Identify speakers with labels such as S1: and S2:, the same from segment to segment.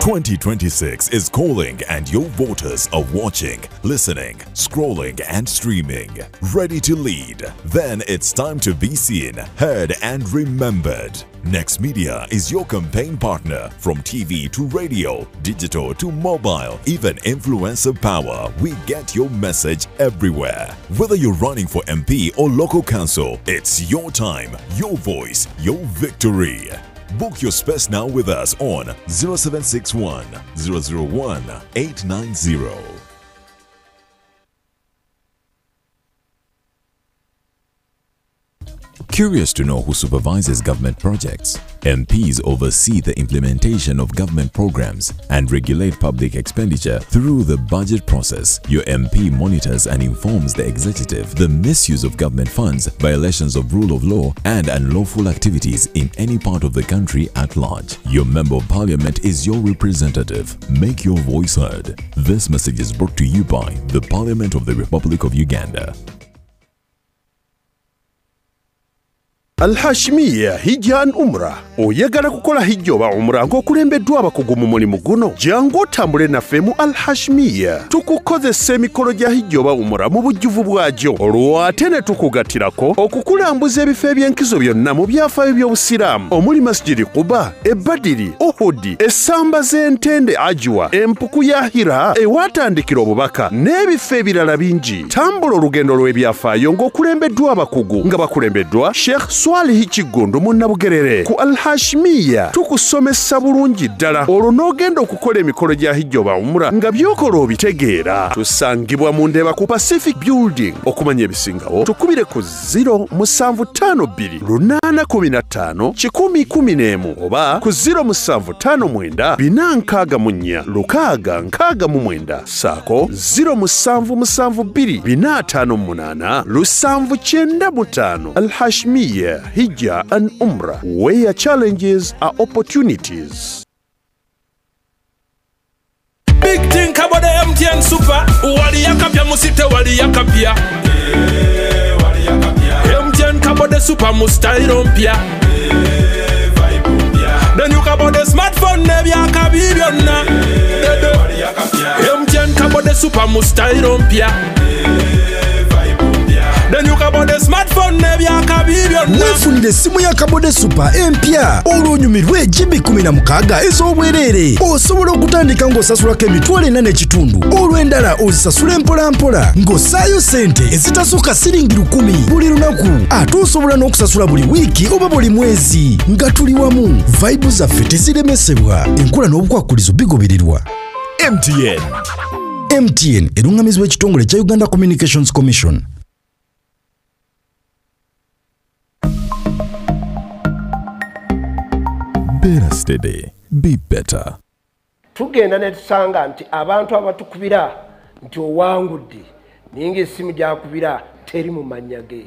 S1: 2026 is calling and your voters are watching, listening, scrolling and streaming. Ready to lead? Then it's time to be seen, heard and remembered. Next Media is your campaign partner. From TV to radio, digital to mobile, even influencer power, we get your message everywhere. Whether you're running for MP or local council, it's your time, your voice, your victory. Book your space now with us on 0761 001 890. Curious to know who supervises government projects? MPs oversee the implementation of government programs and regulate public expenditure through the budget process. Your MP monitors and informs the executive the misuse of government funds, violations of rule of law, and unlawful activities in any part of the country at large. Your Member of Parliament is your representative. Make your voice heard. This message is brought to you by the Parliament of the Republic of Uganda.
S2: Al-Hashmiya Hijja and Umrah. Oyagala kukola hijja oba umrah ng'okulembeddwa abakugu mu mulimu guno, jangu otambule naffe mu Al-Hashmiya. Tukukozesa emikolo gya hijja oba umrah mu bujjuvu bwagyo, olwo ate ne tukugattirako okukulambuza ebifo eby'enkizo byonna mu byafaayo by'Obusiraamu omuli Masjidi Quba, Ebadiri, Uhudi, essamba z'entende Ajwa, empuku ya Hira ewatandikira obubaka n'ebifo ebirala bingi. Tambula olugendo lw'ebyafaayo ng'okulembeddwa abakugu nga bakulembeddwa Sheikh Swalihi Kiggundu Munnabugerere. Ku Al-Hashmiya tukusomesa bulungi ddala, olwo n'ogenda okukola emikolo gya hijja oba umrah nga by'okola obitegeera. Tusangibwa mu Ndeeba ku Pacific Building. Okumanya ebisingawo tukubire ku 0752 815 111 oba ku 0759 464 669 saako 0772 458 795. Al-Hashmiya Hijja and Umrah, where challenges are opportunities.
S3: Big thing about the MTN Super. Wali yakapya musite wali yakapya. MTN about the super mustairo mpya. Then you about the smartphone nebya kabibyonna. MTN about the super mustairo mpya. Then you about the smartphone nebya kabibyonna.
S4: Weefunire essimu ya Kabode Super empya olw'onyumirwe GB 16 ez'obwereere. Osobola okutandika ng'osasulako 45,000, olw'endala ozisasula mpola mpola ng'ossaayo ssente ezitasukka siringi 1000 buli lunaku. Ate osobola n'okusasula buli wiiki oba buli mwezi. Nga tuli wamu, vibe zaffe teziremesebwa. Enkola n'obukwakulizo bigobererwa.
S1: MTN.
S4: MTN erungamizibwa ekitongole kya Uganda Communications Commission.
S1: Better steady, be better.
S5: Tugenda ne tusanga nti abantu abatukubira nti owangudde naye ng'essimu gy'akubira teri mu mannya ge.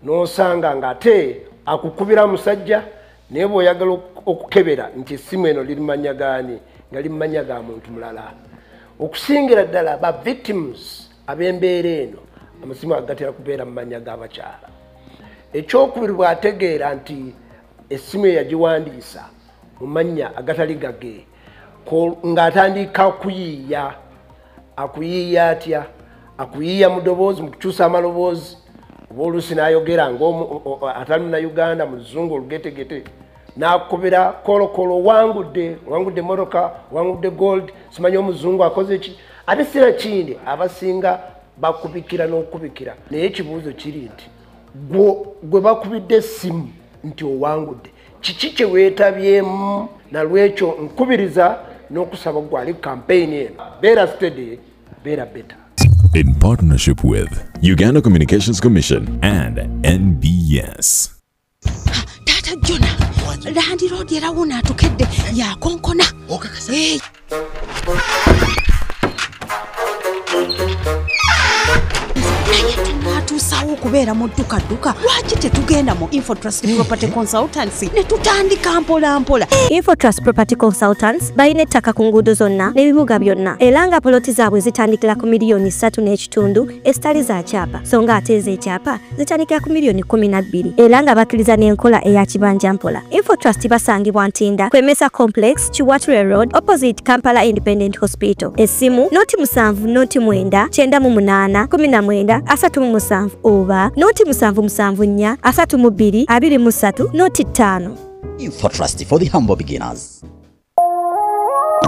S5: N'osanga ng'ate akukubira musajja naye bw'oyagala okukebera nti essimu eno liri mu mannya gaani, nga liri mu mannya ga muntu mulala. Okusingira ddala ba victims ab'embeera eno amasimu agatera kubeera mu mannya g'abakyala. Ekyokubiri bw'ategeera nti essimu yagiwandiisa mu mannya agatali gage, ng'atandika kuyiiya. Akuyiiya atya? Akuyiiya mu ddoboozi, mu kukyusa amaloboozi, oba oluusi n'ayogera ng'atali Munnayuganda mu luzungu olugetegete, n'akubira kolokolo, owangudde, owangudde emmotoka, owangudde gold, simanyi omuzungu akoze ki. Ate sira kindi abasinga bakubikira n'okubikira. Naye ekibuuzo kiri nti gwe bakubidde essimu nti owangudde, kiki kye weetabyemu? Nalwekyo nkubiriza n'okusaba gwali campaign eno, beera steady, beera better.
S1: In partnership with Uganda Communications Commission and NBS.
S6: Tata Jona, landiroodi era wuno atukedde yakonkona. Naye Ekinaatuusaawo okubeera mu ddukadduka, lwaki tetugenda mu Infotrust Property Consultancy ne tutandika mpola mpola?
S7: Infotrust Property Consultants balina ettaka ku nguudo zonna n'ebibuga byonna, era nga poloti zaabwe zitandikira ku miliyoni 3.5 ezitali za kyapa, so nga ate ez'ekyapa zitandikira ku miliyoni 12, era nga bakkiriza n'enkola eya kibanja mpola. Infotrust basangibwa Ntinda, Kwemesa Complex, Kiwatule Road, opposite Kampala Independent Hospital. Essimu 07 09 98 19 37 oba 0774 32 23 05.
S8: Infotrust for the humble beginners.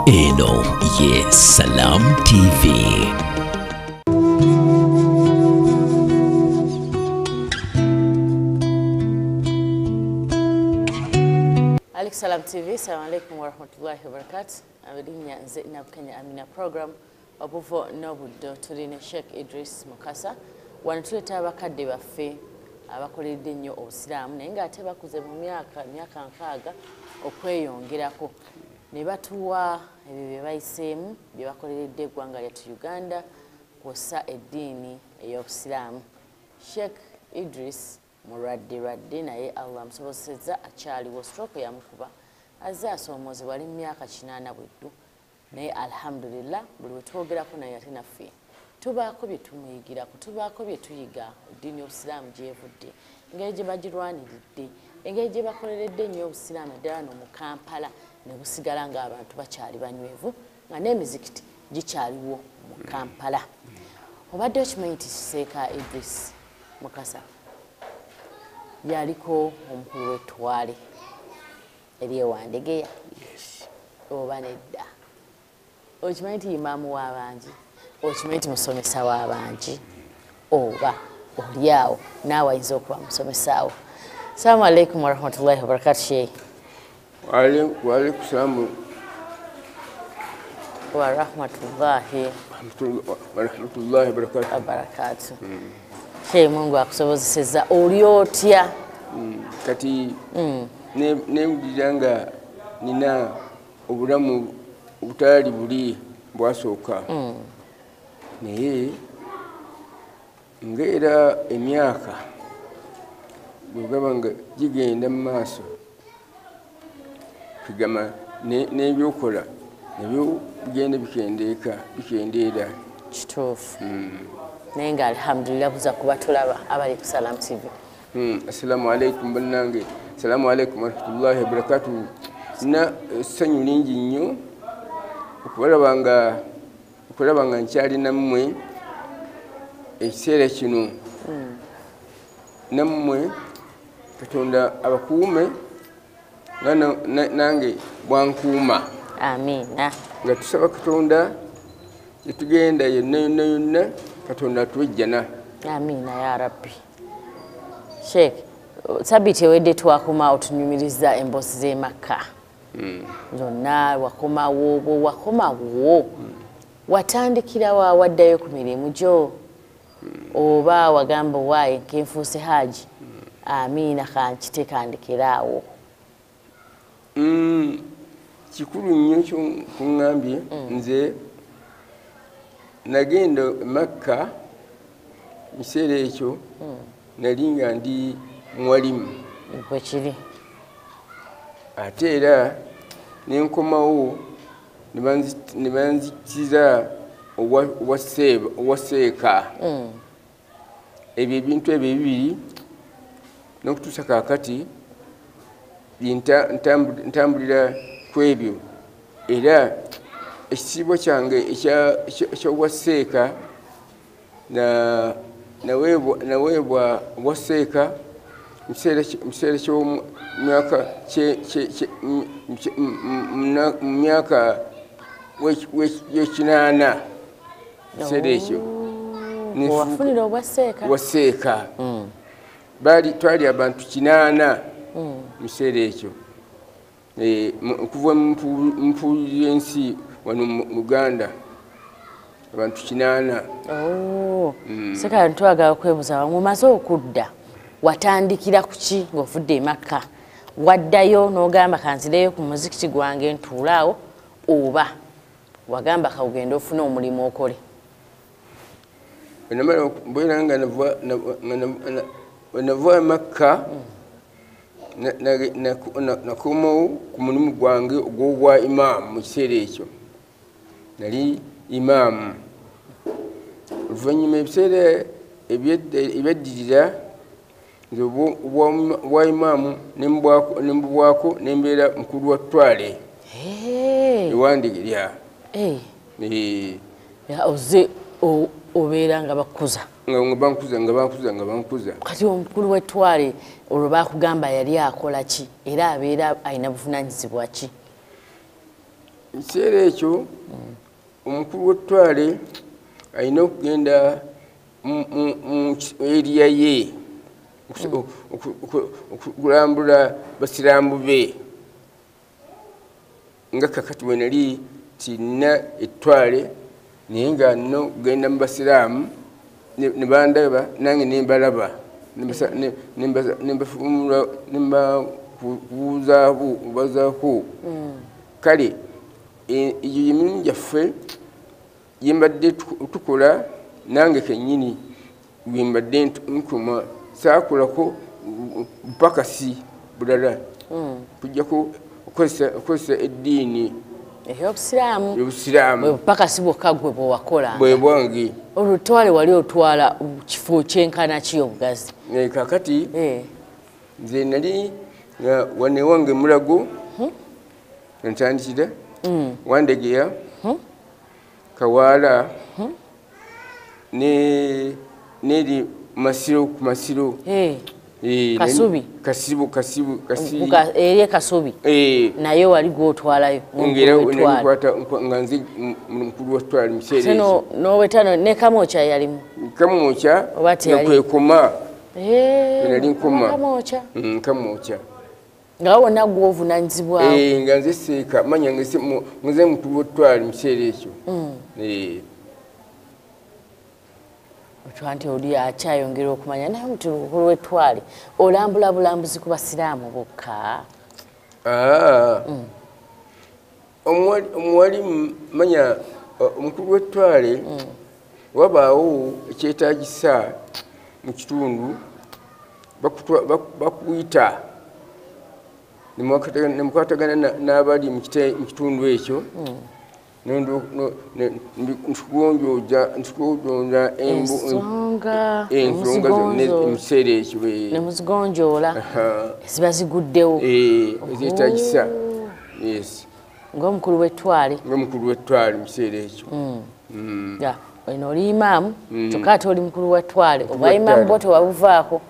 S9: Eno ye Salam TV.
S10: Alex Salam TV, assalamu alaikum warahmatullahi wabarakatuh. Abadinya nze Nabukenya Amina program obuvo n'obuddo tulina Sheikh Idris Mukasa. Wano tuleeta abakadde baffe abakoleredde ennyo obusiraamu naye ng'ate bakuze mu myaka 60 okweyongerako ne batuwa ebyo bye bayiseemu bye bakoleredde eggwanga lyattu Uganda kw'ossa eddiini ey'obusiraamu. Sheikh Idris mulwadde lwadde naye Allah amusobozesezza akyaliwo, stroke yamukuba azze asoomoozebwa ali mu myaka 8 bweddu, naye alhamdulillah buli we twogerako naye ate naffe tubaako bye tumuyigirako, tubaako bye tuyiga eddiini y'obusiraamu gy'evudde, engeri gye bagirwaniridde, engeri gye bakoleredde ennyo obusiraamu ddala no mu Kampala ne busigala ng'abantu bakyali banywevu nga n'emizikiti gikyaliwo mu Kampala. Obadde okimanyi nti Sheikh Idris Mukasa yaliko omukulu w'ettwale ery'ewandegeya oba nedda? Okimanyi nti imaamu w'abangi, okimanyi nti musomesa w'abangi, oba oli awo naawe ayinza okuba musomesaawo. Assalamu alaikum warahmatullahi wabarakatuh. Sheikh.
S11: Wa alaikum salaam
S10: wa rahmatullahi wabarakatuh. Sheikh, Mungu akusobozesezza. Oli otya?
S11: Kati newulira nga nina obulamu obutali buli bwasooka, naye ng'era emyaka bwegaba nga gigenda mu maaso kugamba n'ebyokola nabyo bigenda bikendeera.
S10: Kituufu. Naye nga alhamdulillah buza kuba tulaba abali ku Salam TV.
S11: Assalamu alaikum bannange. Assalamu alaikum warahmatullahi wabarakatuh. Na essanyu lingi nnyo okulaba nga nkyali nammwe ekiseera kino. Nammwe Katonda abakuume nga nange bwankuuma.
S10: Amiina.
S11: Nga tusaba Katonda etugenda yonna yonna yonna Katonda atuwejjana.
S10: Amiina ya Rabbi. Sheikh, sabiti ewedde twakoma otunyumiriza emboozi z'e Makka zonna, wakomawo bwo wakomawo watandikira wa waddayo ku mirimu gyo oba wagamba waayi nkenfuuse haji amiina kankitandikiraawo?
S11: Kikulu nnyo kyokuŋŋambye. Nze nagenda Makka mu kiseera ekyo nali nga ndi mwalimu.
S10: Bwe kiri.
S11: Ate era ne nkomawo ne banzikiriza obwa seeka. Ebyo ebintu ebyo ebibiri n'okutuusa kaakati ntambulira ku ebyo, era ekitiibwa kyange eky'obwa seeka naweebwa obwa seeka mu kiseera mu myaka y'ekinaana. Ekiseera ekyo
S10: wafunira obwa seeka?
S11: Obwa seeka. Twali abantu 8 mu kiseera ekyo, okuva mu mpuuli y'ensi wano mu Uganda abantu 8.
S10: Seeka, ntwagala okwebuuza, mumaze okudda watandikira ku ki ng'ovudde e Makka? Waddayo n'ogamba kanzireyo ku muzikiti gwange ntuulaawo, oba wagamba kawugende ofune omulimu okole?
S11: Bwe mbeera nga nava Makka, nakomawo ku mulimu gwange ogw'obwa imaamu. Mu kiseera ekyo nali imaamu. Oluvannyuma ebiseera ebyaddirira, nze obwa imaamu ne mbubwako, ne mbeera mukulu wa ttwale ewandigirya.
S10: Ozze obeera nga bakuza,
S11: nga bankuza, nga bankuza, nga bankuza.
S10: Kati omukulu w'ettwale olwo bakugamba yali akola ki, era abeera alina buvunaanyizibwa ki?
S11: Ekiseera ekyo omukulu w'ettwale alina okugenda mu eriya ye okulambula basiraamu be. Nga kakati we nali tina ettwale, naye nga nno kugenda mu basiraamu ne bandaba, nange ne mbalaba, nembakubuuzaako. Kale eyo emirimu gyaffe gyembadde tukola, nange kennyini bwembadde nkoma, saakolako bupakasi bulala kujjako okukozesa eddiini
S10: ey'obusiraamu.
S11: Obusiraamu
S10: bwe bupakasi bwokka gwe bwe wakola.
S11: Bwe bwange.
S10: Olwo ttwale wali otwala kifo kyenkana ki obugazi?
S11: Kakati nze nali wano ewange Mulago ntandikira, Wandegeya, Kawaala, neri Masiro, ku Masiro.
S10: Kasubi.
S11: Kasibu, Kasibu, Kasibu.
S10: Eri Kasubi. Naye wali gw'otwalayo.
S11: Ngera nkwata nga nze mukulu wa ttwale mu kiseera ekyo.
S10: N'owetano ne Kamwokya yalimu.
S11: Kamwokya kwekoma. Nali nkoma.
S10: Kamwokya.
S11: Kamwokya.
S10: Nga wonna gw'ovunaanyizibwawo.
S11: Nga nze seeka manya nze mukulu wa ttwale mu kiseera ekyo.
S10: Otwa nti oli akyayongera okumanya, naye omukulu w'ettwale olambula bulambuzi ku basiraamu bokka?
S11: Omuwali manya omukulu w'ettwale wabaawo ekyetaagisa mu kitundu, bakuyita ne mukwatagana n'abali mu kitundu ekyo, ntugonjoola
S10: ensonga
S11: zonna mu kiseera ekyo,
S10: ne muzigonjoola ziba ziguddewo
S11: ezeetaagisa.
S10: Ng'omukulu w'ettwale.
S11: Ng'omukulu w'ettwale mu kiseera ekyo.
S10: Eno oli imaamu, kyokka ate oli mukulu wa ttwale. Obwa imaamu bwo tewabuvaako,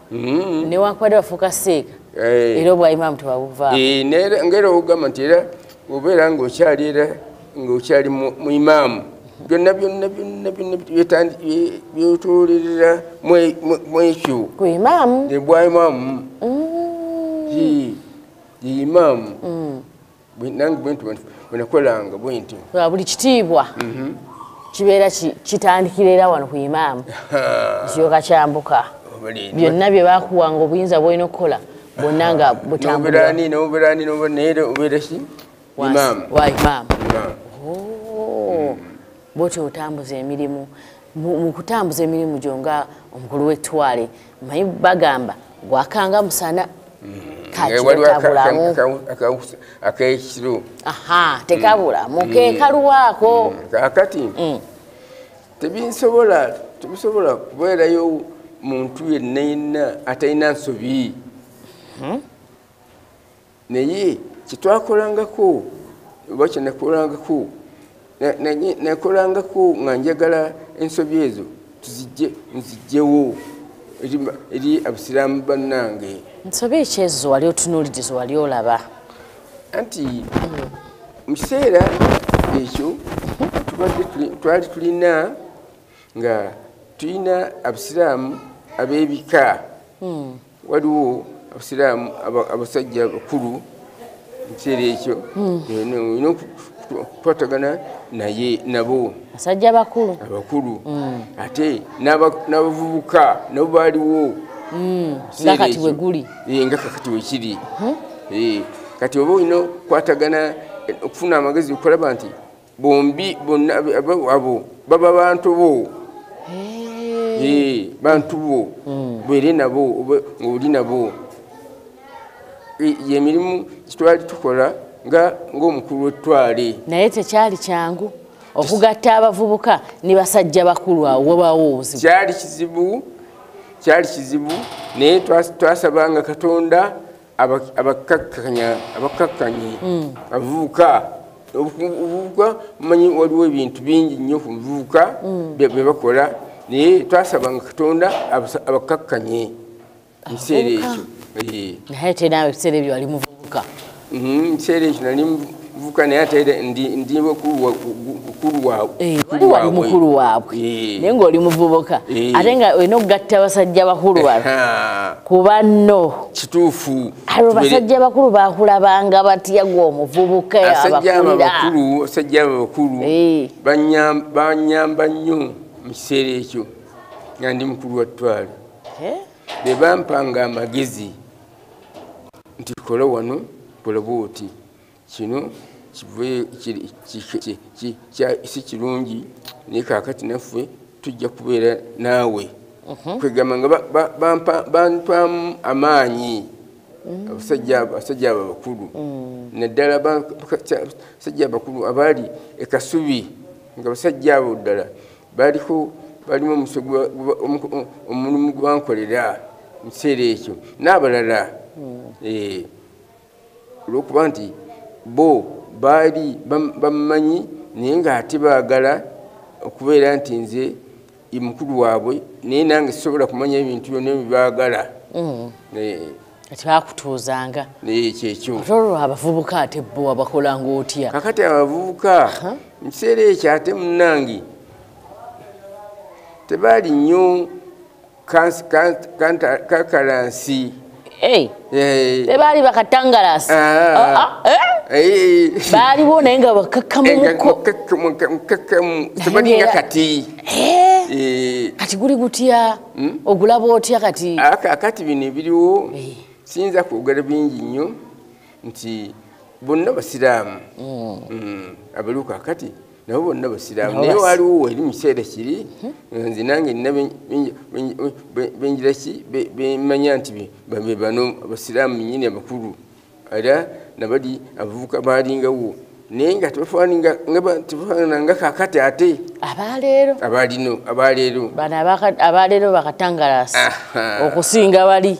S10: newankubadde bafuuka seeka, era obwa imaamu tewabuvaako.
S11: Ng'era ogamba nti era obeera ng'okyali era ng'okyali mu imaamu, byonna byonna byonna byonna byetoolerera mu ekyo.
S10: Ku imaamu?
S11: Bwa imaamu. Ye imaamu. Nange bwentyo bwe nakolanga bwentyo.
S10: Buli kitiibwa kibeera kitandikira era wano ku imaamu, kiryoka kyambuka. Byonna bye bakuwanga obuyinza bw'olina okukola bwonna nga butambula.
S11: N'obeera ani naye obeera ki? Imaamu.
S10: Wa imaamu. Bw'otyo otambuza emirimu. Mu kutambuza emirimu gyo nga omukulu w'ettwale, manyi bagamba gwakanga musana kakitabulamu.
S11: Ak'ekiro.
S10: Tekabulamu, kekaluwaako.
S11: Kakati tebisobola kubeerayo muntu yenna yenna atalina nsobi. Naye kyetwakolangako oba kyenakolangako, nakolangako nga njagala ensobi ezo nzigyewo eri abasiraamu bannange.
S10: Nsobi ki ezo wali otunuulidde ze wali olaba?
S11: Anti mu kiseera ekyo twali tulina nga tulina abasiraamu ab'ebika. Waliwo abasiraamu abasajja bakulu mu kiseera ekyo, olina okukwatagana naye nabo.
S10: Basajja bakulu?
S11: Abakulu. Ate n'abavubuka nabo baaliwo.
S10: Nga kati we guli?
S11: Nga kakati we kiri. Kati oba olina okukwatagana okufuna amagezi okulaba nti bombi bonna abo baba bantu bo. Bantu bo bwere nabo ng'oli nabo. Emirimu kitwali tukola nga ng'omukulu w'ettwale.
S10: Naye tekyali kyangu okugatta abavubuka ne basajja bakulu awo wabaawo obuzibu.
S11: Kyali kizibu naye twasabanga Katonda abakkakkanye abavubuka. Obuvubuka mumanyi waliwo ebintu bingi nnyo ku muvubuka bye bakola, naye twasabanga Katonda abakkakkanye mu kiseera ekyo.
S10: Naye te naawe ebiseera ebyo wali muvubuka?
S11: Mu kiseera ekyo nali muvubuka, naye ate ndi mukulu waabwe.
S10: Wali mukulu waabwe naye ng'oli muvubuka, ate nga olina okugatta abasajja bakulu bano ku banno.
S11: Kituufu.
S10: Abo basajja bakulu bakulabanga batya gwe omuvubuka abakulira?
S11: Abasajja abo bakulu banyamba nnyo mu kiseera ekyo nga ndi mukulu wa ttwale. Be bampanga amagezi nti kola wano, kola bw'oti, kino si kirungi, naye kaakati naffe tujja kubeera naawe. Kwegamba nga bampamu amaanyi abasajja abo abakulu, naddala abasajja abakulu abaali e Kasubi, nga basajja abo ddala baliko balimu omulimu gwe bankolera mu kiseera ekyo n'abalala. Olw'okuba nti bo baali bamumanyi, naye ng'ate baagala okubeera nti nze mukulu waabwe, naye nange sisobola kumanya ebintu byonna bye baagala.
S10: Kati bakutuuzanga.
S11: Kyekyo.
S10: Ate olwo abavubuka ate bo wabakolanga otya?
S11: Kakati abavubuka mu kiseera ekyo ate munnange tebaali nnyo kakalansi.
S10: Tebaali bakatangalasi. Baaliwo naye nga bakakkamuko.
S11: Tebalinga kati.
S10: Kati guli gutya? Ogulaba otya kati?
S11: Akati bino ebiriwo siyinza kwogera bingi nnyo nti bonna basiraamu. Abaliwo kaakati nabo bonna basiraamu, naye waliwo eri mu kiseera kiri nze nange nina bengira ki bemmanya nti be bano abasiraamu nnyini abakulu, era nabali abavubuka baalingawo, naye nga tebafaanana nga kaakati ate
S10: abaleero
S11: abaleero
S10: bano abaleero bakatangalasi okusinga bali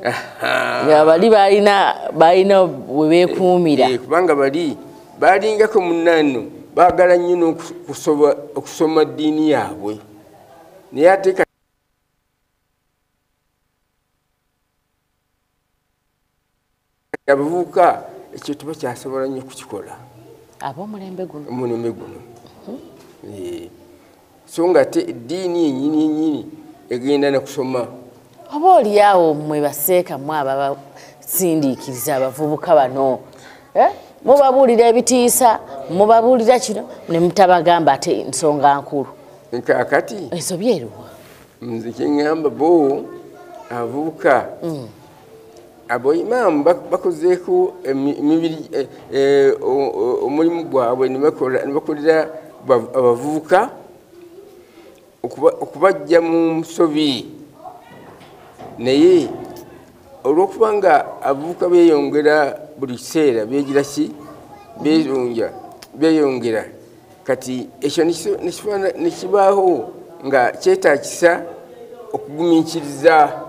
S10: nga bali balina we beekuumira,
S11: kubanga bali balingako munnanno baagala nnyo okusoma ddiini yaabwe, naye ate abavubuka ekyo tebakyasobola nnyo kukikola
S10: ab'omulembe guno.
S11: Omulembe guno. So nga ate eddiini yennyini yennyini egenda na kusoma.
S10: Oba oliawo mmwe baseeka mmwe ababasindiikiriza abavubuka bano, mubabuulira ebitiisa, mubabuulira kino ne mutabagamba ate ensonga nkulu.
S11: Kaakati
S10: ensobi eruwa?
S11: Nze kye ŋŋamba bo abavubuka abo imaamu bakozeeko emibiri omulimu gwabwe ne bakolera abavubuka okubaggya mu nsobi, naye olw'okuba nga abavubuka beeyongera buli kiseera beegira ki beeyongera, kati ekyo ne kibaawo nga kyetaagisa okugumiikiriza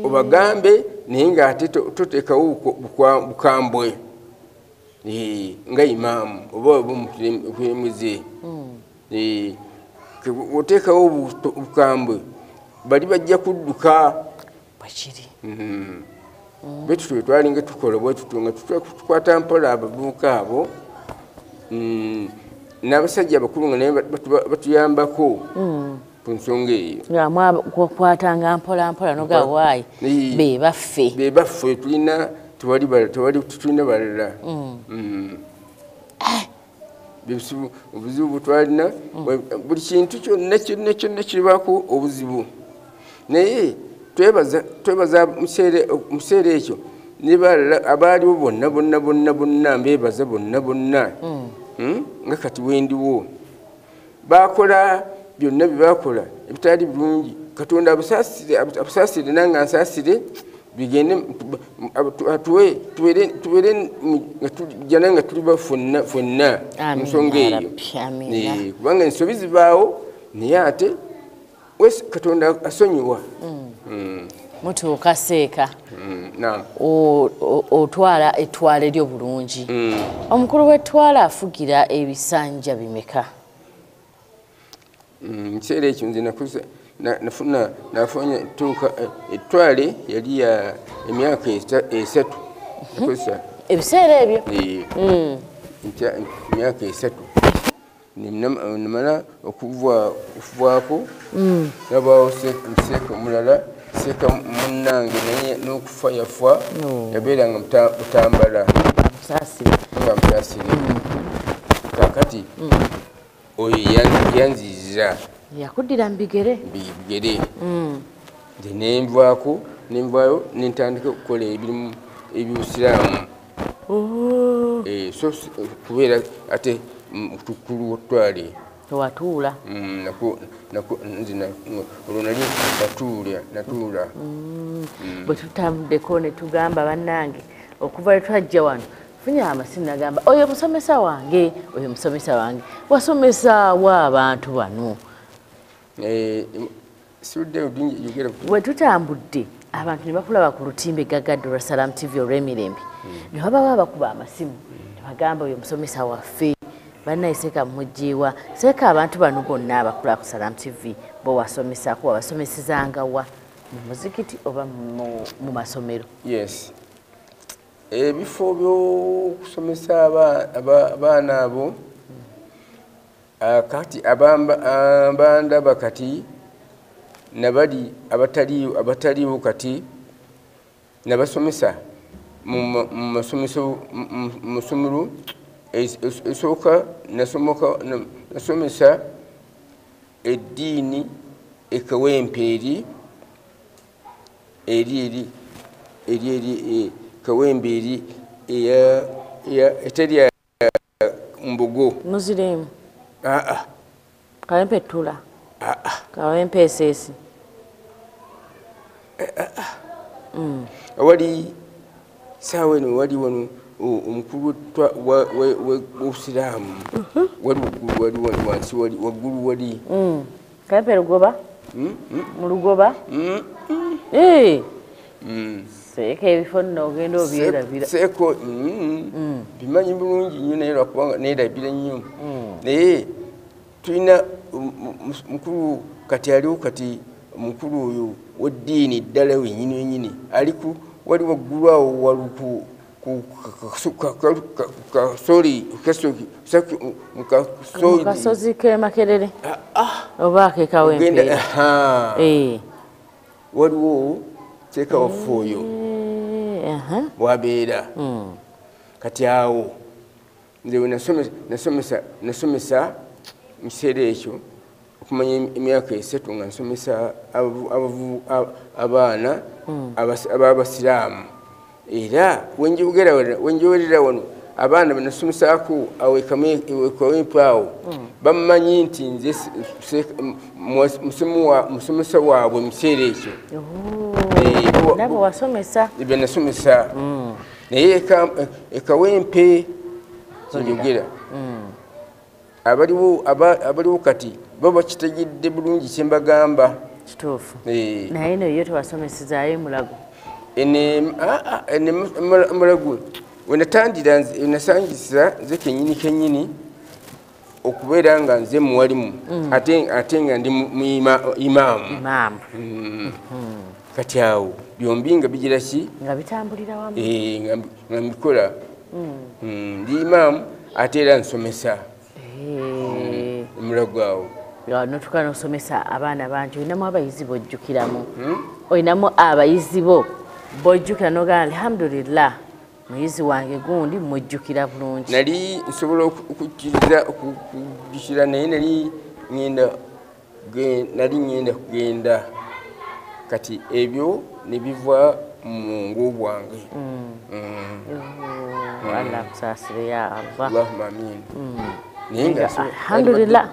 S11: obagambe, naye ng'ate toteekawo bukambwe nga imaamu oba omukulembeze. Oteekawo obukambwe bali bajja kudduka.
S10: Bwekiri.
S11: Bwe tutyo twalinga tukola bwe tutyo nga tukwata mpola abavubuka abo n'abasajja abakulu nga naye batuyambako ku nsonga eyo.
S10: Nga mwakwatanga mpola mpola noga waayi be baffe.
S11: Be baffe tulina tewali tulina balala. Obuzibu twalina buli kintu kyonna kyonna kyonna kibaako obuzibu, naye twebaza mu kiseera ekyo ne balala abaaliwo bonna bonna bonna bonna mbeebaza bonna bonna nga kati wendiwo bakola byonna bye bakola ebitali bulungi Katonda abusaasire nange ansaasire bigende tubeere jana nga tuli ba fonna mu nsonga eyo. Kubanga ensobi zibaawo naye ate Katonda asonyiwa.
S10: Mutuuka seeka otwala ettwale lyo bulungi. Omukulu w'ettwale afugira ebisanja bimeka?
S11: Mu kiseera ekyo nze nafunye tuuka ettwale yali ya emyaka 3.
S10: Ebiseera ebyo?
S11: Emyaka 3. Nimala okuvaako nabaawo seeka omulala seeka munnange naye n'okufa yafa yabeeranga Butambala nga Musaasire. Kaakati oyo yanziza
S10: yakuddira mu bigere
S11: nze nenvaako nenvaayo nentandika okukola ebirimu ebyobusiraamu. So kubeera ate mukulu w'ettwale
S10: tewatuula.
S11: Olwo nali natuula.
S10: Bwe tutambuddeko ne tugamba bannange okuva lwe twajja wano funye amasimu nagamba oyo musomesa wange, oyo musomesa wange. Wasomesa wa abantu bano? Bwe tutambudde abantu ne bakulaba ku lutimbe gaggadde olwa Salam TV olw'emirembe ne babawo abakuba amasimu ne bagamba oyo musomesa waffe. Bannaye seeka muggiwa seeka abantu bano bonna abakula ku Salam TV bowasomesako wabasomesezanga wa mu muzikiti oba mu masomero?
S11: Yes, ebifo by'okusomesa abaana abo kati abandaba kati nabali abataliiwo kati nabasomesa mu masomero. Esooka nasomesa eddiini e Kawempe eri eri eri eri Kawempe eri eteri ya Mbogo.
S10: Muziremu? Kawempe Ttula? Kawempe Esesi?
S11: Awali saawa eno wali wano omukulu w'obusiraamu wali waggulu wansi wali waggulu wali
S10: Kawempe Lugoba? Mu Lugoba? Seeka ebifo nno ogenda obyerabira.
S11: Seeko bimanyi bulungi nnyo naye lwakubanga neerabira nnyo. Naye tulina mukulu kati aliwo kati omukulu oyo w'eddiini ddala wennyini wennyini aliku wali waggulu awo waluku
S10: kasozi ke Makerere oba ke Kawempe?
S11: Waliwo seeka waffe oyo wabeera kati awo nze nasomesa mu kiseera ekyo okumanya emyaka 3 nga nsomesa abaana ab'abasiraamu. Era wenjogerera wano abaana benasomesaako awo e Kawempe awo bamumanyi nti nze musomesa waabwe mu kiseera ekyo.
S10: Nabo wasomesa?
S11: Benasomesa naye e Kawempe kyenjogera abaliwo kati bo bakitegedde bulungi kye mbagamba.
S10: Kituufu. Naye eno yo tewasomesezaayo Mulago?
S11: Ene Mulago wenatandira nasangisa nze kennyini kennyini okubeera nga nze muwalimu ate nga ndi imaamu. Kati awo byombi nga bigira ki?
S10: Nga bitambulira wamu.
S11: Nga mbikola. Ndi imaamu ate era nsomesa. Mulago awo.
S10: Notuka nosomesa abaana bangi olinamu abayizi b'ojjukiramu? Olinamu abayizi bo b'ojjukira n'ogamba alhamdulillah muyizi wange gundi mujjukira bulungi?
S11: Nali nsobola okukkiriza okujjukira naye nali ngenda kugenda kati ebyo ne biva mu bwongo bwange.
S10: Allah akusaasire ya Allah.
S11: Allahumma amiin. Naye nga
S10: alhamdulillah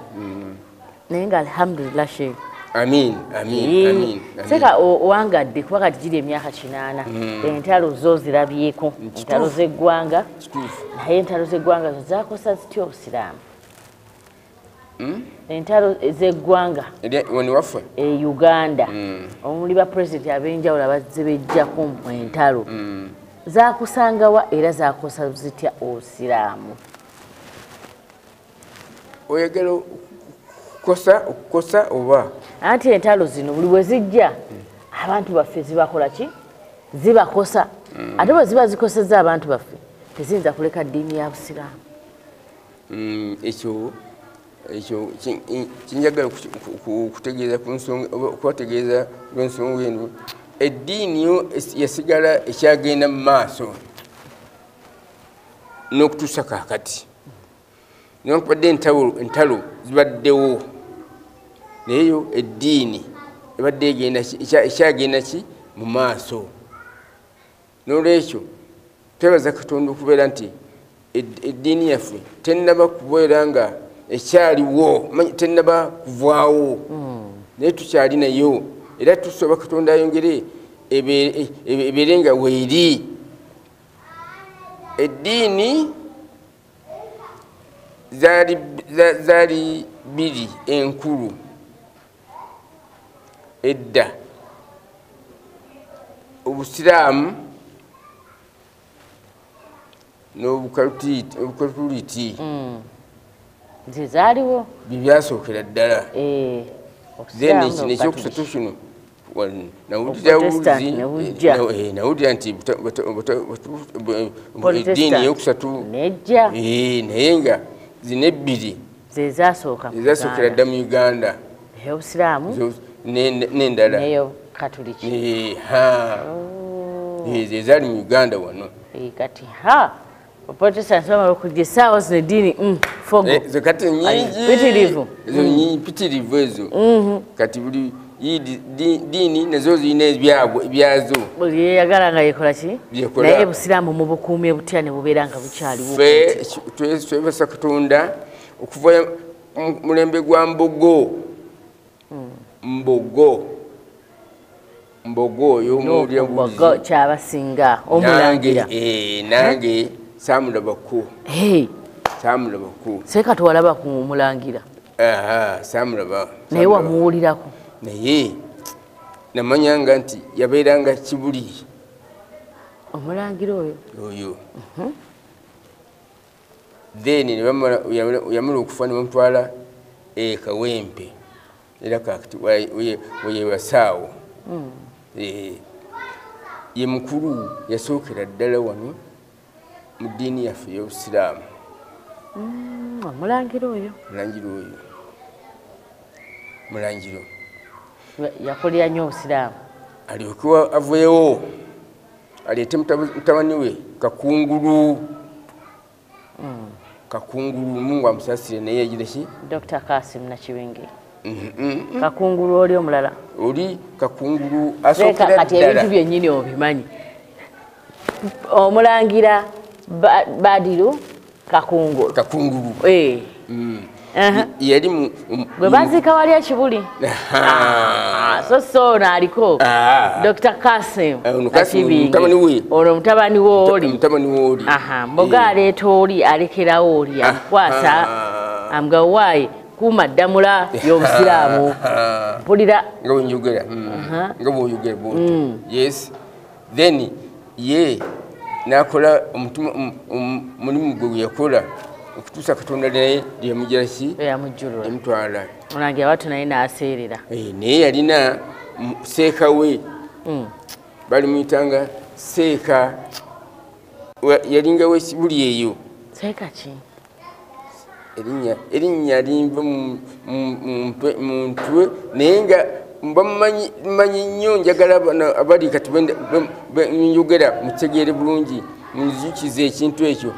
S10: Naye nga alhamdulillah Sheikh.
S11: Amin, amin, amin.
S10: Seka owangadde kuba kati giri emyaka 8. Entalo zo zirabyeko, entalo z'eggwanga. Naye entalo z'eggwanga zo zakosa zitya obusiraamu? Entalo z'eggwanga
S11: waffe
S10: e Uganda omuli ba president ab'enjawulo abazze bejjako mu entalo zakusangawa era zakosa zitya obusiraamu?
S11: Oyagala okukosa oba
S10: anti entalo zino buli bwe zijja abantu baffe zibakola ki? Zibakosa. Ate bwe ziba zikosezza abantu baffe teziyinza kuleka ddiini ya busiraamu.
S11: Ekyo kinjagala kutegeeza ku nsonga, okubategeeza lw'ensonga eno. Eddiini yo yasigala ekyagenda mu maaso n'okutuusa kaakati. Newankubadde entalo zibaddewo, naye yo eddiini ebadde ekyagenda ki mu maaso. N'olwekyo twebaza Katonda okubeera nti eddiini yaffe tennaba kubeera nga ekyaliwo, tennaba kuvaawo, naye tukyali nayo era tusaba Katonda ayongere ebeere nga weeri. Eddiini zaali bbiri enkulu edda, obusiraamu n'obukatuliki.
S10: Nze zaaliwo
S11: bye byasookera ddala. Then kino ekyokusatu kino nawulira nti eddiini eyokusatu naye nga zino ebbiri zezasookera dda mu Uganda,
S10: ey'obusiraamu
S11: n'endala
S10: n'ey'obukatuliki.
S11: Ezo ezaali mu Uganda wano.
S10: Kati Protestants bamala okujja essaawa zino eddiini fogo
S11: kati nyingi
S10: mpitirivu,
S11: ezo mpitirivu ezo. Kati buli diini nazo zirina ebyazo,
S10: buli yeyagala nga yekola ki, naye busiraamu mubukuumye butya ne bubeera nga bukyaliwo?
S11: Ffe twebasa Katonda okuva mulembe gwa Mbogo. Mbogo oyo
S10: Mbogo kyabasinga omulangira.
S11: Nange saamulabako. Saamulabako.
S10: Seeka tewalaba ku mulangira?
S11: Saamulaba.
S10: Naye wamuwulirako?
S11: Naye namanyanga nti yabeeranga Kibuli
S10: omulangira oyo.
S11: Oyo then yamala okufa ne bamutwala e Kawempe, era kakati weyebasaawo. Ye mukulu yasookera ddala wano mu ddiini yaffe ey'obusiraamu.
S10: Omulangira oyo,
S11: mulangira oyo, mulangiro
S10: yakolera nnyo obusiraamu.
S11: Alyoke aveewo aleete mutabani we Kakungulu. Kakungulu Mungu amusaasire, naye yagira ki?
S10: Dr. Kasim Nakibinge. Kakungulu oli omulala,
S11: oli Kakungulu asookera ddala.
S10: Kati ebintu byennyini obimanyi. Omulangira Badiru Kakungulu.
S11: Kakungulu. Yali
S10: bwe baziika wali ekibuli. So ono aliko Dr. Kasim Nakibinge, ono mutabani wooli.
S11: Mutabani wooli.
S10: Mboga aleeta oli, alekerawo oli, amukwasa amugawaayi kuuma ddamula y'obusiraamu. Mpulira
S11: nga bwenjogera, nga bw'oyogera bw'otyo. Yes, then ye n'akola omulimu gwe yakola okutuusa Katonda naye lyemugira ki?
S10: Yamujjulula,
S11: yamutwala.
S10: Omulangira watu naye n'aseerera.
S11: Naye yalina seeka we, balimuyitanga seeka, yalinga w'ekibuli eyo.
S10: Seeka ki?
S11: Erinnya linva mu ntwe, naye nga mbamanyi nnyo. Njagala abali kati njogera mutegeere bulungi, munzijukize ekintu ekyo.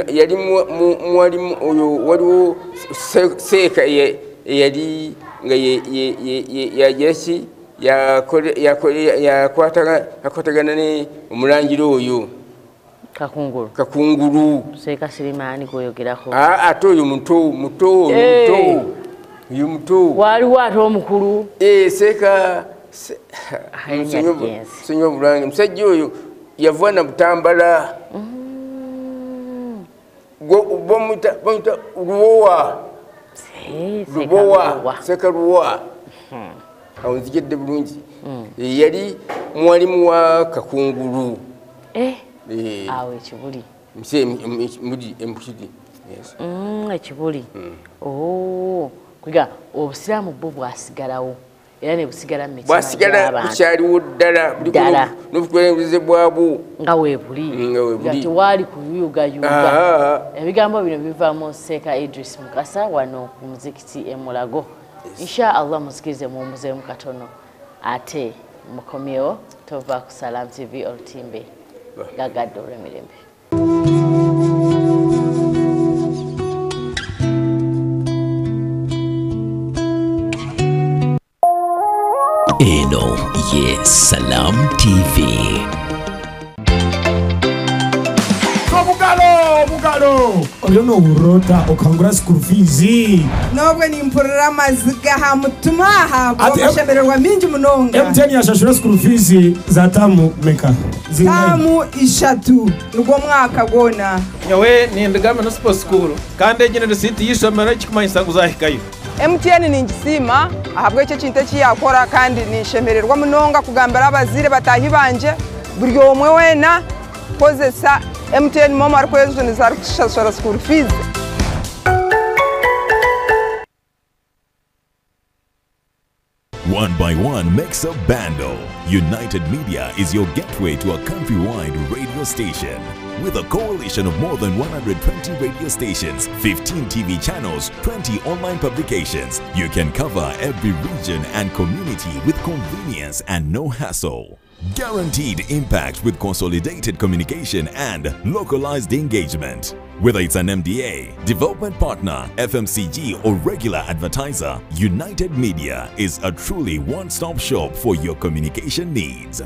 S11: Yali mwalimu oyo, waliwo seeka eyali nga yagira ki, yakwatagana ne omulangira oyo
S10: Kakungulu.
S11: Kakungulu
S10: Seeka Sirimaani gwoyogerako.
S11: Ate oyo muto muto muto. Oyo muto.
S10: Waliwo ate omukulu.
S11: Seeka Senyo Bulange, musajja oyo yava na Butambala. Bamuyita Lubowa. Lubowa, Seeka Lubowa. Awo nzijidde bulungi. Yali mwalimu wa Kakungulu.
S10: Awo ekibuli.
S11: Muli Empukidi.
S10: Ekibuli. Kwiga obusiraamu bwo bwasigalawo. Era ne busigala mu mitima
S11: bwasigala bukyaliwo ddala n'obukulembeze bwabwo
S10: nga weebuli nga tewaali kuyugayuga. Ebigambo bino biva mu Seeka Idris Mukasa wano ku muzikiti e Mulago. Insha Allah musikirize muwummuzeemu katono ate mukomyewo tova ku Salam TV olutimbe gagadde olw'emirembe.
S9: Eno ye Salam TV.
S12: Obugalo, obugalo. Oliono urota okangura school fees.
S13: Nobwe nimpurira amaziga ha mutima ha amashemererwa mingi munonga.
S12: MTN yashashura school fees za tamu meka.
S13: Tamu ishatu nugwo mwaka gwona.
S14: Nyawe nindiga municipal school kandi egine receipt y'ishomero kikumanyisa kuzahikayo.
S13: MTN ningisima ahabwe icyo kintu kiyakora kandi nishemererwa munonga kugambira abazire batahi banje buri omwe wena kozesa MTN momo ariko arikushashura school fees.
S1: One by one makes a bundle. United Media is your gateway to a countrywide radio station. With a coalition of more than 120 radio stations, 15 TV channels, 20 online publications, you can cover every region and community with convenience and no hassle. Guaranteed impact with consolidated communication and localized engagement. Whether it's an MDA, development partner, FMCG or regular advertiser, United Media is a truly one-stop shop for your communication needs.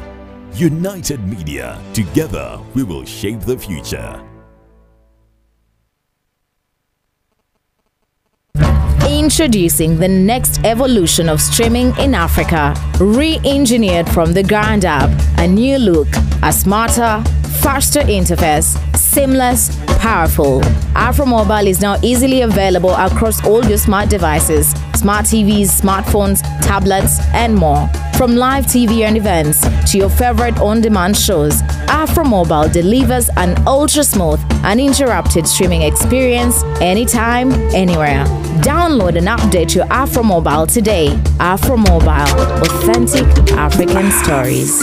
S1: United Media, together we will shape the future.
S15: Introducing the next evolution of streaming in Africa. Re-engineered from the ground up, a new look, a smarter, faster interface, seamless, powerful. Afro Mobile is now easily available across all your smart devices, smart TVs, smartphones, tablets, and more. From live TV and events to your favorite on-demand shows, Afro Mobile delivers an ultra-smooth, uninterrupted streaming experience anytime, anywhere. Download and update your Afro Mobile today. Afro Mobile, authentic African stories.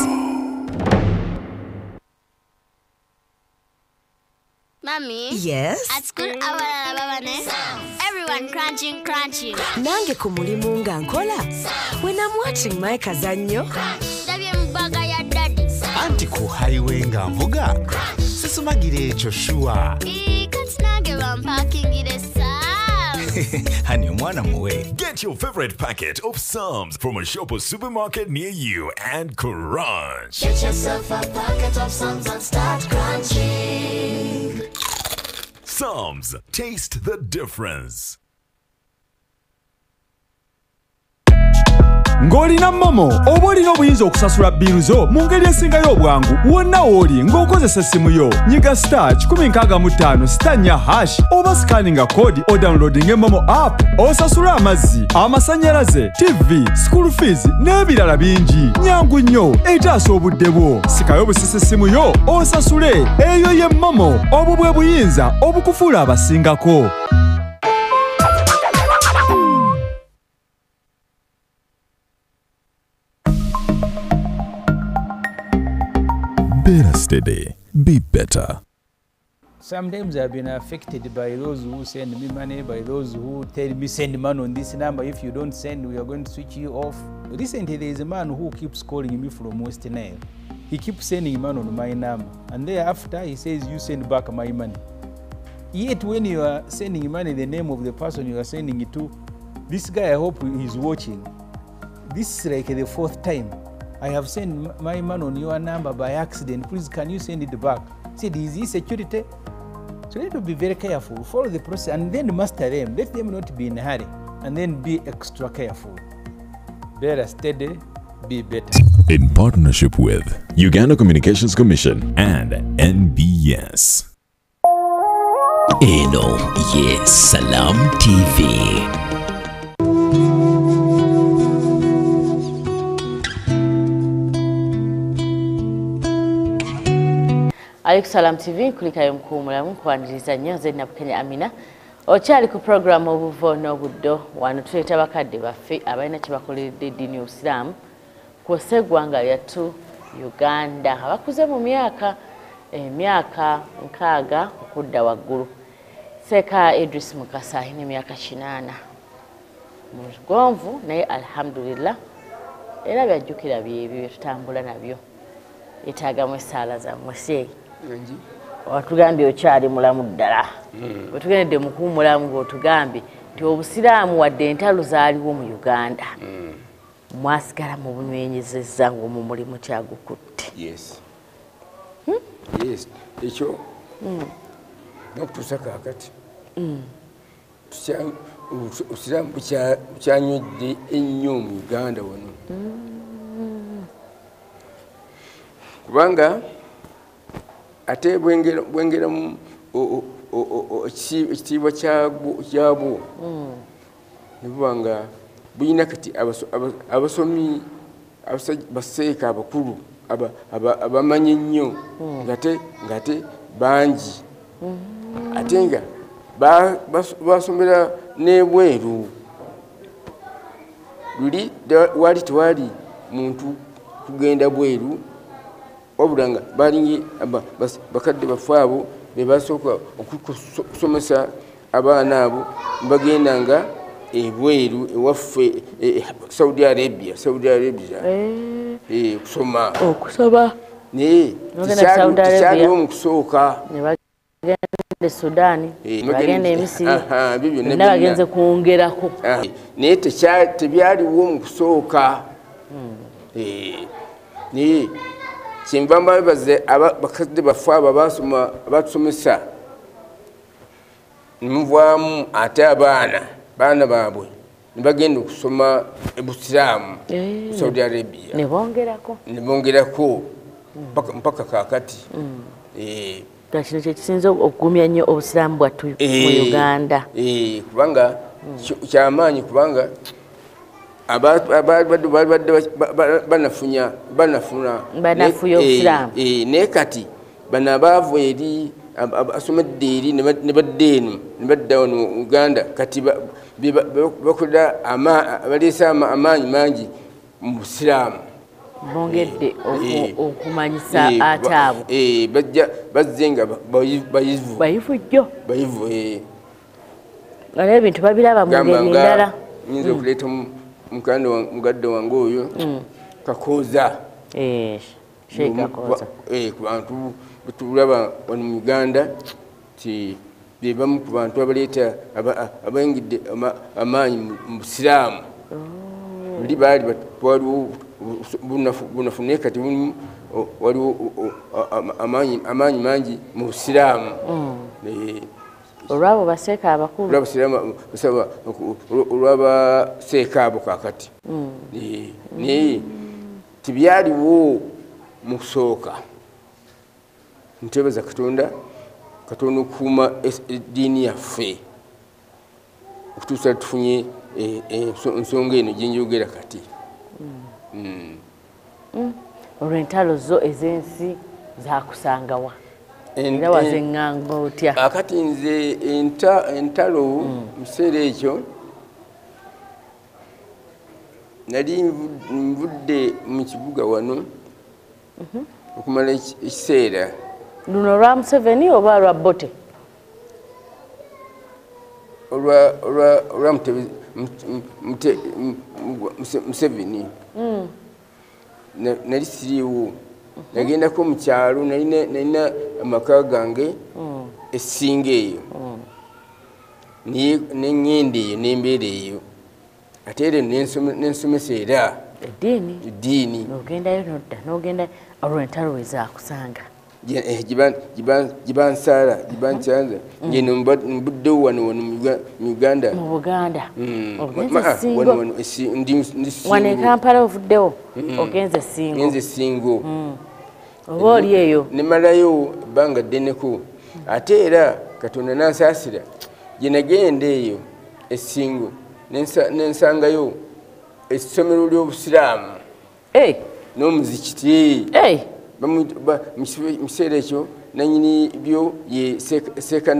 S16: Mommy?
S17: Yes?
S16: At school, everyone crunching, crunching.
S17: Nange kumulimu nga nkola. When I'm watching my kazanyo.
S18: Anti ku highway nga mvuga. Sisumagire ekyo sure.
S16: Kati nange bampakingire
S18: Hani omwana muwe.
S1: Get your favorite packet of Psalms from a shop or supermarket near you and crunch.
S19: Get yourself a packet of Psalms and start crunching.
S1: Psalms, taste the difference.
S20: Ng'olina Momo oba olina obuyinza okusasula bbiiru zo mu ngeri esingayo obwangu wonna w'oli ng'okozesa essimu yo. Nyiga star 165 star 4 hash oba scanninga koodi odownloadinga Momo app osasule amazzi, amasannyalaze, TV, school fees n'ebirala bingi. Nyangu nnyo etaasa obudde bwo. Sikayo busisi essimu yo osasule. Eyo ye Momo, obwo bwe buyinza obukufuula abasingako.
S1: Better steady, be better.
S21: Sometimes I've been affected by those who send me money, by those who tell me send money on this number. If you don't send, we are going to switch you off. Recently, there is a man who keeps calling me from West Nile. He keeps sending money on my number. And thereafter, he says, you send back my money. Yet when you are sending money, the name of the person you are sending it to, this guy, I hope he's watching. This is like the fourth time. I have sent my money on your number by accident. Please, can you send it back? Said, is this security? So you need to be very careful. Follow the process and then master them. Let them not be in a hurry. And then be extra careful. Better steady, be better.
S1: In partnership with Uganda Communications Commission and NBS.
S9: Eno ye Salam TV.
S10: Alex Salam TV kulikayo mkuu mulamu kuaniriza nnyo nze Nabukenya Amina. Okyali ku program obuvo n'obuddo wano tuleeta bakadde baffe abalina kye bakoleredde eddiini y'Obusiraamu kw'ossa eggwanga lyattu Uganda abakuze mu myaka emyaka 60 okudda waggulu. Seeka Idris Mukasa alina emyaka 80 mugonvu naye alhamdulillah era byajjukira byebyo bye tutambula nabyo. Etaagamu essaala zammwe seeyi. Watugambye okyali mulamu ddala. Wetugendedde mu kuwummulamu ng'otugambye nti Obusiraamu wadde entalo zaaliwo mu Uganda mwasigala mu bunywenyezezza ng'omwo mulimu kyagukutte.
S11: Yes. Yes. Ekyo n'okutuusa kaakati Obusiraamu bukyanywedde ennyo mu Uganda wano. Kubanga ate bwengeramu ekitiibwa kyabwo ne buba nga bulina kati abasomi baseeka abakulu abamanyi ennyo ng'ate bangi ate nga basomera n'ebweru. Luli wali tewali muntu kugenda bweru wabula nga balingi bakadde baffe abo be basooka okusomesa abaana abo bagenda nga ebweru ewaffe Saudi Arabia kusoma
S10: okusoma
S11: naye tekyaliwo mu kusooka.
S10: Bagenda Sudan, bagenda Misiri, byonna bagenze kwongerako
S11: naye tebyaliwo mu kusooka. Naye kyenva mbabaze bakadde baffe abo abatusomesa nemuvaamu ate abaana baabwe ne bagenda okusoma Obusiraamu Saudi Arabia
S10: ne bongerako
S11: mpaka kaakati.
S10: Kino kye kisinze okugumya ennyo Obusiraamu bwattu mu Uganda.
S11: Kubanga kyamaanyi kubanga abadde banafuya
S10: Obusiraamu
S11: naye kati bano abaava eri asomedde eri ne badda eno ne badda wano Uganda kati bakolera baleese amaanyi mangi mu Busiraamu.
S10: Bongedde okumanyisa ate abo
S11: bazze nga bayivu
S10: jjo
S11: bayivu
S10: nga n'ebintu babiraba mu ngeri endala.
S11: Nyinza okuleeta mugadde wange oyo Kakooza ku bantu betulaba wano mu Uganda ti be bamu ku bantu abaleeta abayingidde amaanyi mu Busiraamu. Luli baali waliwo bunafu naye kati waliwo amaanyi mangi mu Busiraamu.
S10: Olwabo baseeka abakulu
S11: olw'abaseeka abo kaakati naye tebyaliwo mu kusooka. Nteebaza Katonda okukuuma eddiini yaffe okutuusa tufunye ensonga eno gye njogera kati.
S10: Olw'entalo zo ez'ensi zakusangawa era wazeŋŋanga otya?
S11: Akati nze entalo mu kiseera ekyo nali nvudde mu kibuga wano okumala ekiseera.
S10: Luno olwa Museveni oba lwa Bote?
S11: Olwa Museveni. Nali siriiwo. Nagendako mu kyalo nalina amaka gange essinga eyo neŋŋenda eyo n'embeera eyo ate era nensomesa era
S10: eddiini
S11: eddiini.
S10: N'ogendayo nodda n'ogenda olwo entalo we zaakusanga.
S11: Gibansala gibanchanza ngeno mbudde wano wano mu Uganda
S10: mu Buganda ogenze Singo wano e Kampala ovuddewo ogenze Singo
S11: ngenze Singo
S10: oba oli eyo
S11: nemalayo ebbanga ddeneko ate era Katonda n'ansaasira gye nagenda eyo e Singo nensangayo essomero ly'obusiraamu n'omuzikiti mu kiseera ekyo nannyini byo ye Seeka Seeka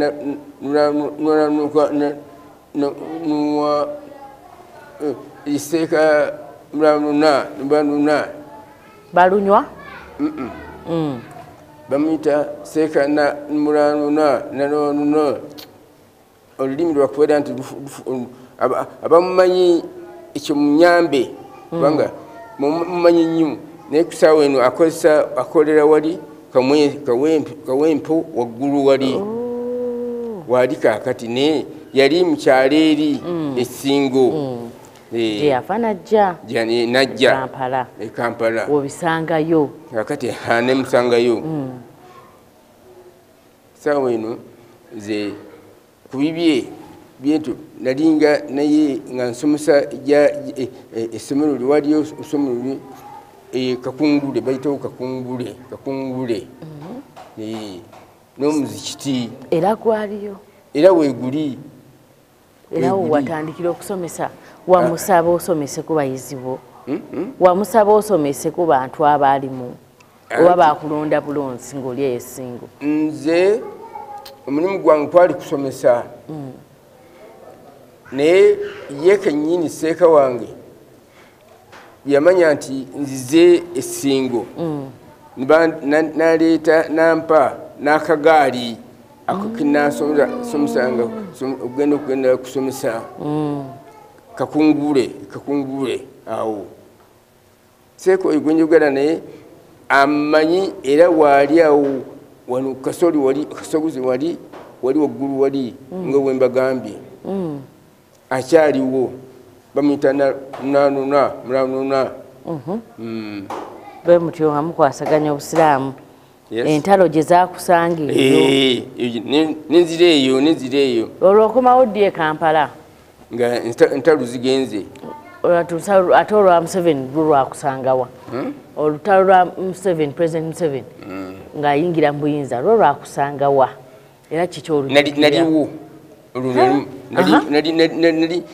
S11: Mulanuna
S10: Balunywa
S11: bamuyita Seeka Mulanuna Nalonuna olulimi lwakubeera nti abamumanyi ekyo munyambe kubanga mumanyi nnyo naye ku ssaawa eno akozesa akolera wali Kawempo waggulu wali wali kaakati naye yali mu kyalo eri e Singo
S10: gye yava najja
S11: e Kampala
S10: obisangayo
S11: kaakati nemusangayo ssaawa eno nze ku bibye bintu nalinga naye nga nsomesa essomero lye waliyo essomero lye Kakungule bayitawo Kakungule n'omuzikiti
S10: era gwaliyo
S11: era weeguli
S10: era watandikira okusomesa wamusaba osomese ku bayizi bo wamusaba osomese ku bantu abaalimu oba bakulonda bulonzi ng'oli eyo Singo
S11: nze omulimu gwange kwali kusomesa naye ye kennyini Seeka wange yamanya nti nzize e Singo naleeta nampa n'akagaali ako kinasomesanga okugenda okugenda kusomesa Kakungule awo Seeka oyo gwe njogera naye amanyi era waali awo wano Kasoli wali Kasoguzi wali wali waggulu wali nga bwe mbagambye akyaliwo bamuyita Nanuna Mulanuna
S10: bwe mutyo nga mukwasaganya obusiraamu entalo gye zaakusanga eyo
S11: nenzira eyo
S10: olwo okomawo ddi e Kampala
S11: nga entalo zigenze
S10: ate olwa Museveni lwo lwakusangawa olutalo lwa Museveni President Museveni ng'ayingira mu buyinza lwo lwakusangawa era kiki olujjukira
S11: naliwo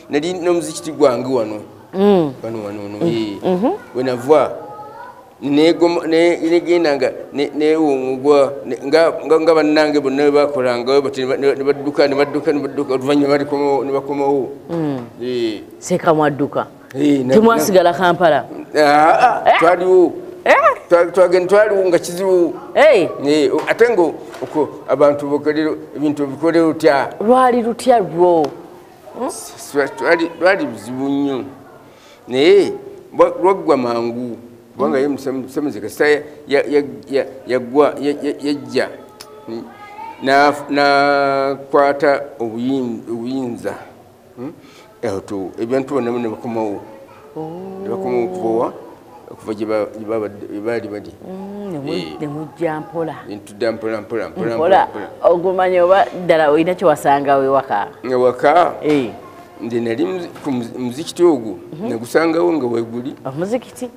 S11: nali n'omuzikiti gwange wano wano wenava negenda nga newungugwa nga bannange bonna bwebakolanga ne badduka oluvannyuma ne bakomawo
S10: Seeka mwadduka temwasigala Kampala
S11: twaliwo twagenda twaliwo nga kizibu ate nga abantu ebintu bikolera otya
S10: lwali lutya lwo
S11: lwali buzibu nnyo naye lwaggwa mangu kubanga ye Museveni kasita yaggwa yajja nakwata obuyinza ebintu bonna ne bakomawo okuva okuva gye baali bali
S10: ne mujja mpola
S11: ntudda mpola mpola
S10: ogumanya oba ddala olina kye wasangawo ewaka
S11: ewaka nze nali ku muzikiti ogwo nagusangawo nga weeguli
S10: omuzikiti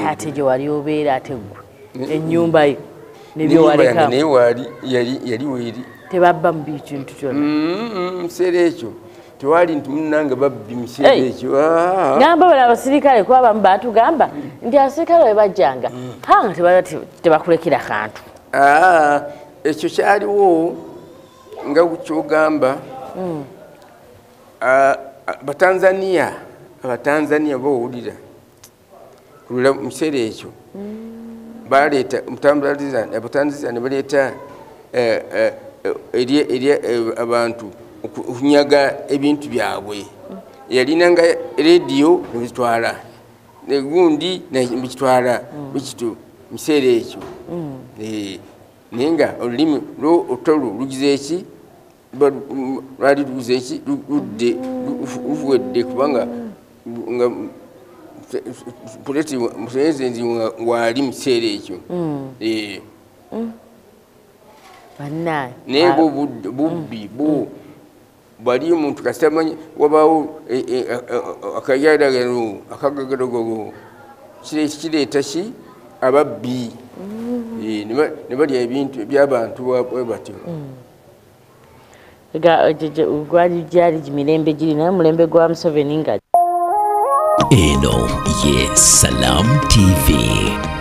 S10: ate gye wali obeera ate ggwe ennyumba yo nebyewaleka
S11: naye waali yali weeri
S10: tebabba mu bintu kyonna
S11: mu kiseera ekyo tewali nti munnange babbi mu kiseera ekyo
S10: gamba bano abasirikale kuba abamu baatugamba nti abasirikale bwe bajjanga nga tebakulekera kantu
S11: ekyo kyaliwo nga kyogamba Abatanzania bawulira mu kiseera ekyo baleeta Abatanzania ne baleeta eri abantu okunyaga ebintu byabwe yalinanga rediyo nebitwala negundi nebitwala bikitu mu kiseera ekyo naye nga olulimi lwo otolo lugize eki lwali lugize eki ludde lufuwedde kubanga nga pulezidenti waali mu kiseera ekyo. Naye bwo bubbi bwo bali omuntu kasitamanyi wabaawo akayalagalo akagagalogogo kireeta ki ababbi ne balya ebintu ebyabantu bwe batyo.
S10: Gwali gyali mirembe giri naye omulembe gwa Museveni nga
S9: Eno ye Salam TV.